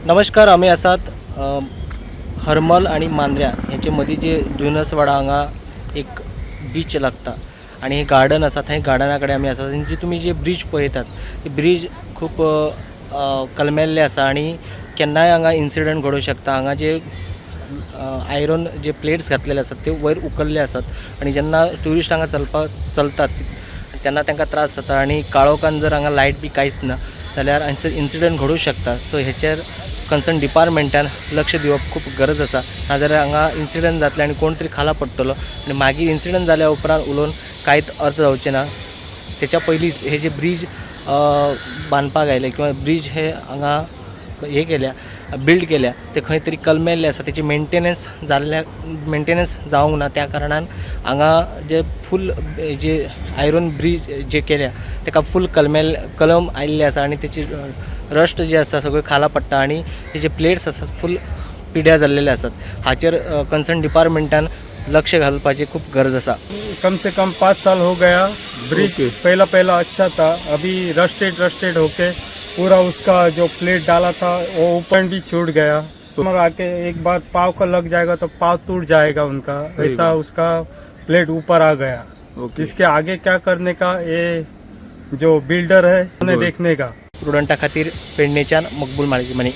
नमस्कार, आमी आसात हरमल आनी मांद्र्या हेचे मदीं जे जुनसवाडा हांगा एक बीच लागता आनी हे गार्डन आसा. थंय गार्डना कडेन आमी आसात आनी जी तुमी जे ब्रीज पळयतात, ते ब्रीज खूब कलमेल्ले आसा आनी केन्नाय हांगा इन्सिडंट घडूंक शकता. हांगा जे आयरन जे प्लेट्स घातलेले आसात, ते वयर उखल्ले आसात आनी जेन्ना ट्युरिस्ट हांगा चलपाक चलतात तेन्ना तांकां त्रास जाता आनी काळोखान जर हांगा लायट बी कांयच ना जाल्यार हांगसर इन्सिडंट घडूंक शकता. सो हेचेर कन्सर्न डिपार्टमेंटान लक्ष दिवप खूब गरज आसा, नाजाल्यार हांगा इन्सिडंट जातले आनी कोण तरी खाला पडटलो आनी मागीर इन्सिडंट जाल्या उपरांत उलोवन कांयच अर्थ जावचें ना. तेच्या पयलींच हे जे ब्रीज बांदपाक आयले किंवा ब्रीज हे हांगा हे केल्या, बिल्ड केल्या, ते खंय तरी कलमेल्ले आसा. तेची मेंटेनन्स जाल्ल्या, मेंटेनन्स जावंक ना. त्या कारणान हांगा जे फूल जे आयरन ब्रीज जे केल्या, तेका फूल कलमेल कलम आयिल्ले आसा आनी तेची रस्ट जे आसा सगळ्यो खाला पडटा आनी तेजे प्लेट्स आसात फूल पिड्यार जाल्लेले आसात. हाचेर कन्सर्न डिपार्टमेंटान लक्ष घालपाची खूब गरज आसा. कम से कम 5 साल हो गया ब्रिज. पहला पहला अच्छा था, अभी रस्टेड रस्टेड होके पूरा उसका जो प्लेट डाला था, वो ऊपर भी छूट गया. मगर आके एक बार पाव का लग जाएगा तो पाव टूट जाएगा उनका. ऐसा उसका प्लेट ऊपर आ गया. इसके आगे क्या करने का, ये जो बिल्डर है, उन्हें देखने का. स्टुडंटा खातीर पेडणेच्यान मकबूल माळी मनी.